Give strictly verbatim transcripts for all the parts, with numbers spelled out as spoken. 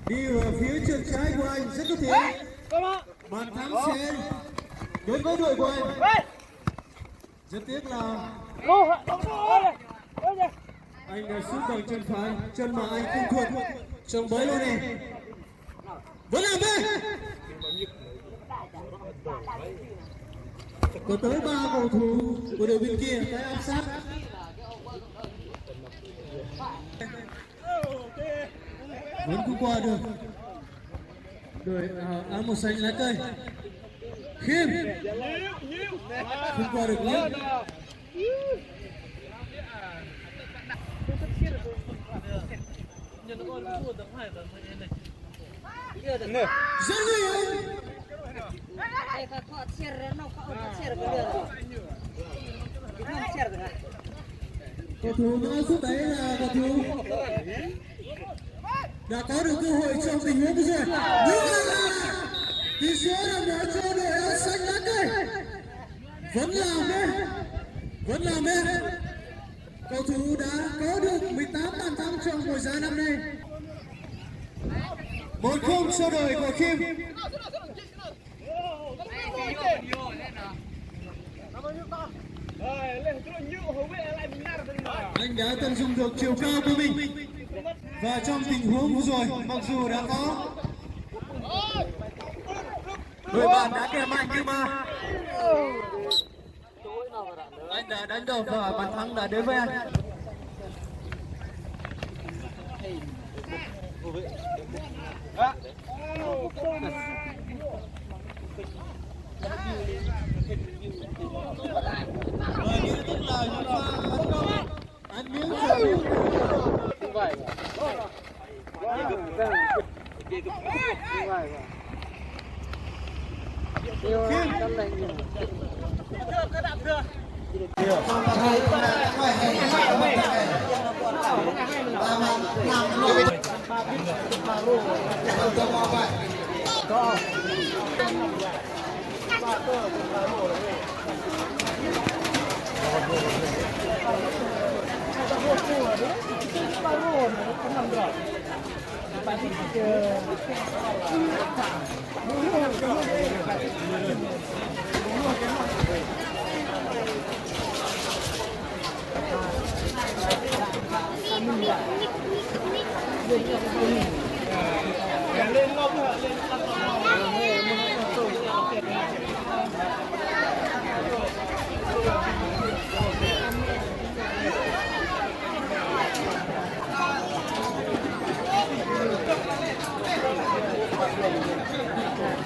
Đi vào phía chân trái của anh rất có thể bàn thắng sẽ đến với đội của anh. Rất tiếc là anh đã sút bằng chân phải, chân mà anh không thuận. Trong bới luôn đi. Vẫn làm đi. Có tới ba cầu thủ của đội bên kia, cái áp sát. Vẫn không qua được. Đội, à, áo màu xanh lá cây. Khiêm. Không qua được nữa. Rất nguy hiểm. Đây, kơ kơ sier, nŏng kơ âu kơ sier kơ lơ. Nŏng sier kơ. Cầu thủ mã số bảy là cầu thủ đã có được cơ hội trong tình huống vừa rồi. Như vậy là tỷ số là mở cho đội áo xanh lá cây. Vẫn là một, vẫn là một. Cầu thủ đã có được mười tám bàn thắng trong mùa giải năm nay. Một không cho đội của Khiêm. Anh đã tận dụng được chiều cao của mình. Và trong tình huống vừa rồi, mặc dù đã có đội bạn đã kèm anh nhưng mà anh đã đánh đầu và bàn thắng đã đến với anh. Rồi, như tức là chúng ta tấn công. Ăn miếng, ăn miếng.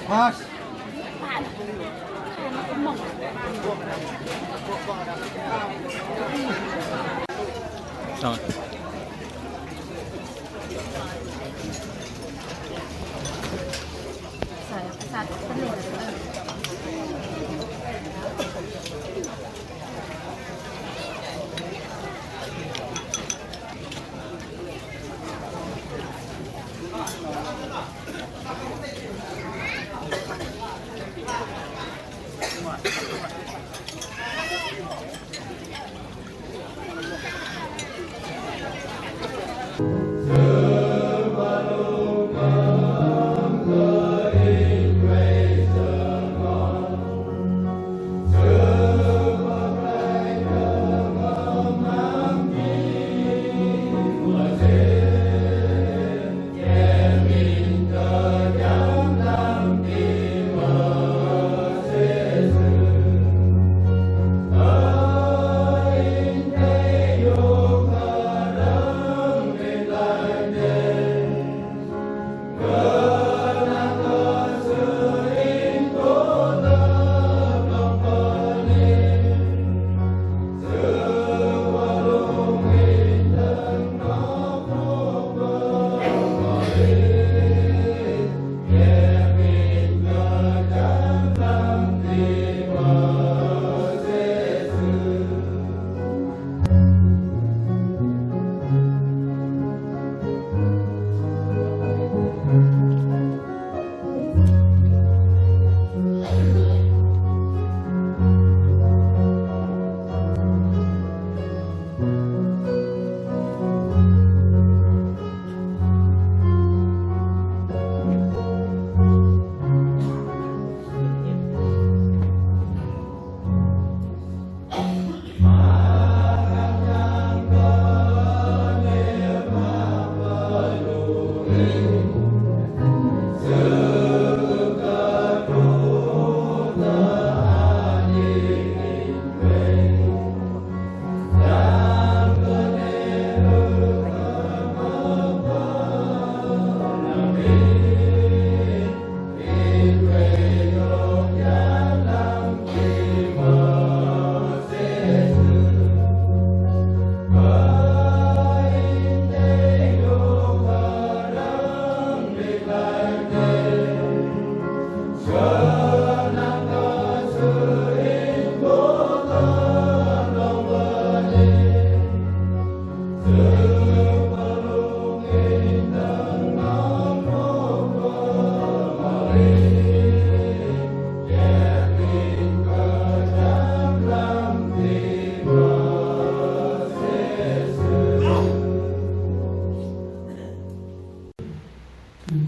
Pas. Rồi.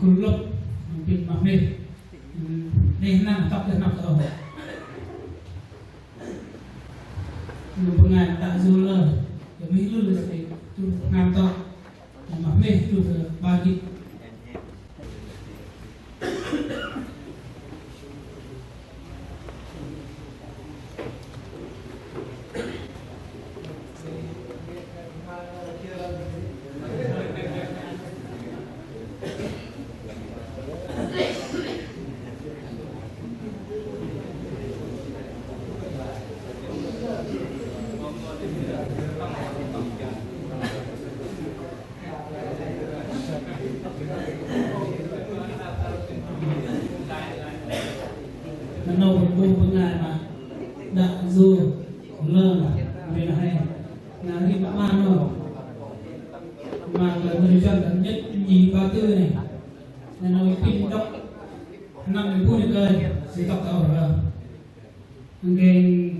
Krung lơ̆p, pinh mă meh. Neh năng tŏk tơ hnăp tơ âu. Lu bơngai tă yua lơ, kơ meh lu lơ sơ̆, truh tơ hngam tŏk. Mă meh truh tơ bar jĭt. Nơ̆r 'nâu bơ̆n bơngai mă đă yua lơ, mă lei na hei, na rim 'bar 'nâu. Mă kơ mơ̆n jăn đơ̆ng nhất nhì ba tư 'nâu. Nơ̆r 'nâu inh pinh đŏk hơnăm inh bu nơ̆r kơ sư đŏk tơ âu rơ. Ngên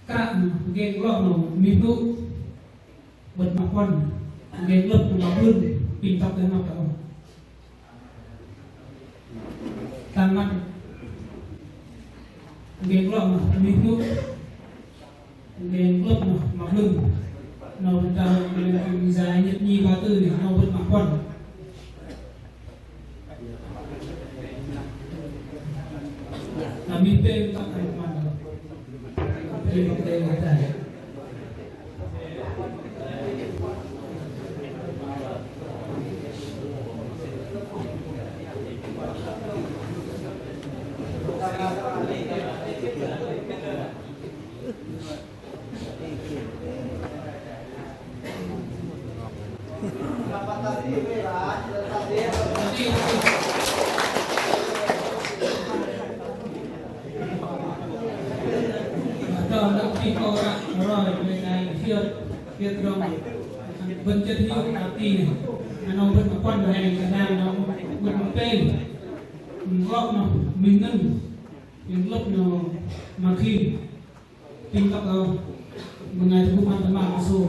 Kră 'nâu, ngên glŏ 'nâu, minh 'nâu, bơ̆t mă puăn, ngên lơ̆p 'nâu, mă blŭn, pinh tŏk tơ hnăp tơ âu. Tăn măt, ngên glŏ 'nâu, minh 'nâu, ngên lơ̆p 'nâu, mă blŭn. 'Nâu bơ̆n tơ̆, ngên jai nhất nhì ba tư 'nâu, 'nâu bơ̆t mă puăn. Bơ̆n chơt hiu, arti 'nâu bơ̆n mă puăn, 'nâu bơ̆n mă pêng. Glŏ 'nâu, minh 'nâu, minh lơ̆p 'nâu, mă khim. Pinh tŏk âu, bơngai tơgŭm ăn tơmam mă sô̆.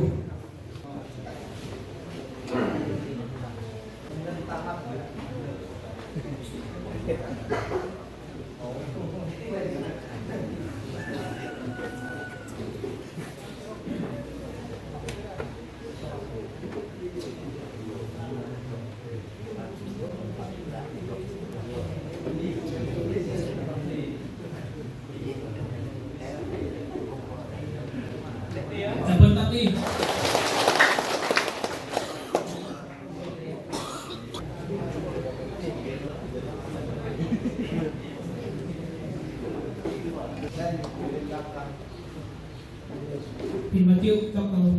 Pinh mă tiŏk tŏk âu,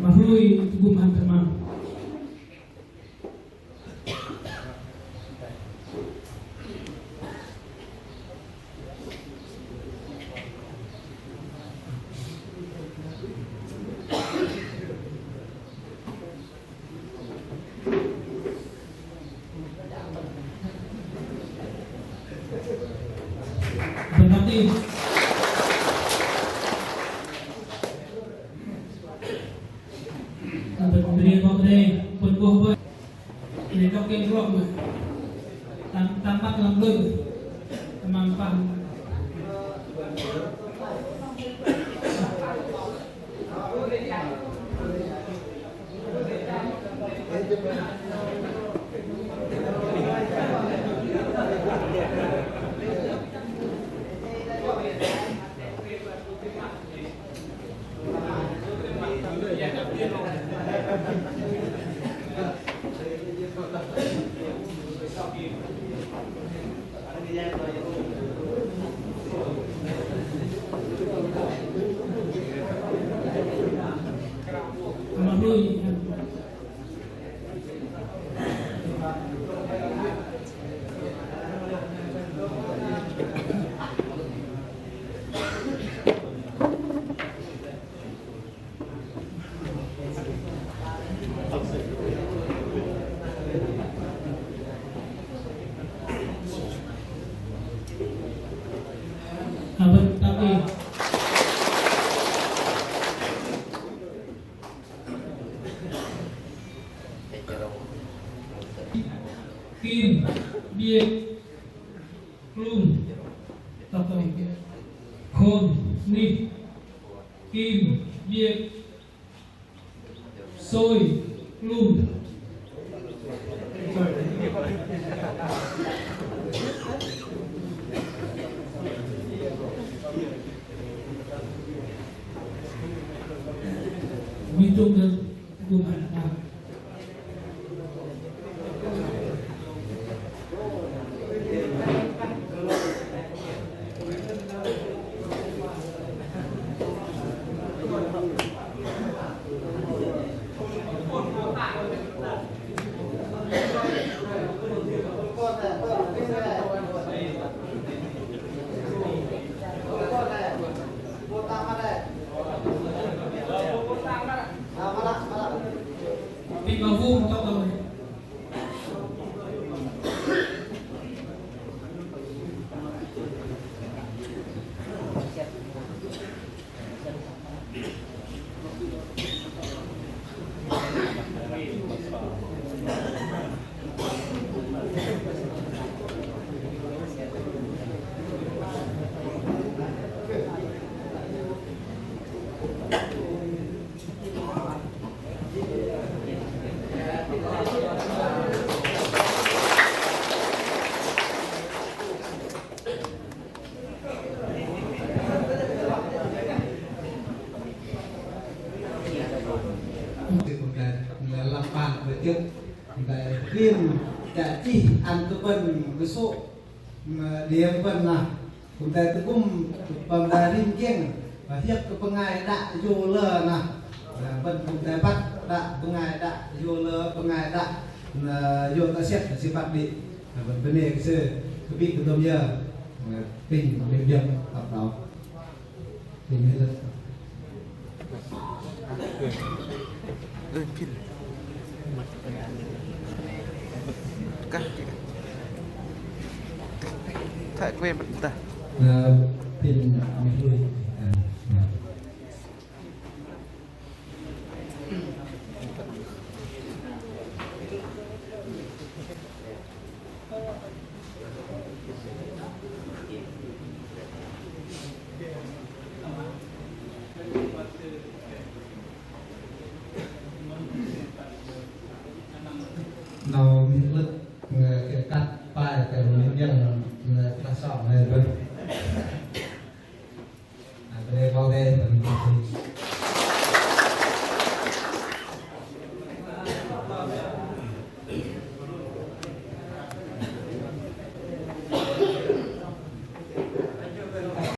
mă hlôi tơgŭm ăn tơmam. Bơ̆n đŏk tih. Bơ̆n bơnê 'Bok Kei-Dei, bơ̆n 'bôh bơih. Bơnê đŏk kiơ̆ glŏ mă. Tam, tam măt lăm đunh. Tam măt păng. 'Nâu Kim, biêk, klum, tŏk tŏk, khôn, nik, kim, biêk, sôi, klum. Witung dan hukuman. Lăm ban tổ chức, đei rim chă chih ăn kơ bơ̆n kơsô̆, đei bơ̆n nơh. Kư̆m đei tơgŭm pơm đei rim kiơ̆ng hiăp kơ bơngai đă yua lơ nơh. Bơ̆n kư̆m đei băt đă bơngai đă yua lơ, bơngai đă yua tơsĕt sư băt đĭ. Bơ̆n bơnê kơ sư kơ bĭ kơ dôm yơ. Apinh mĕ biơ̆ng tăp đao. Apinh mĕ lơ̆t. Ơ, apinh. Kah. Thoi quê băt ta. Apinh mĕ lui. Nau mĕ lơ̆t, ơ, kơ kăt pai kơ mĕ biơ̆ng, ơ, kơ sŏng, ơ, bơ̆n.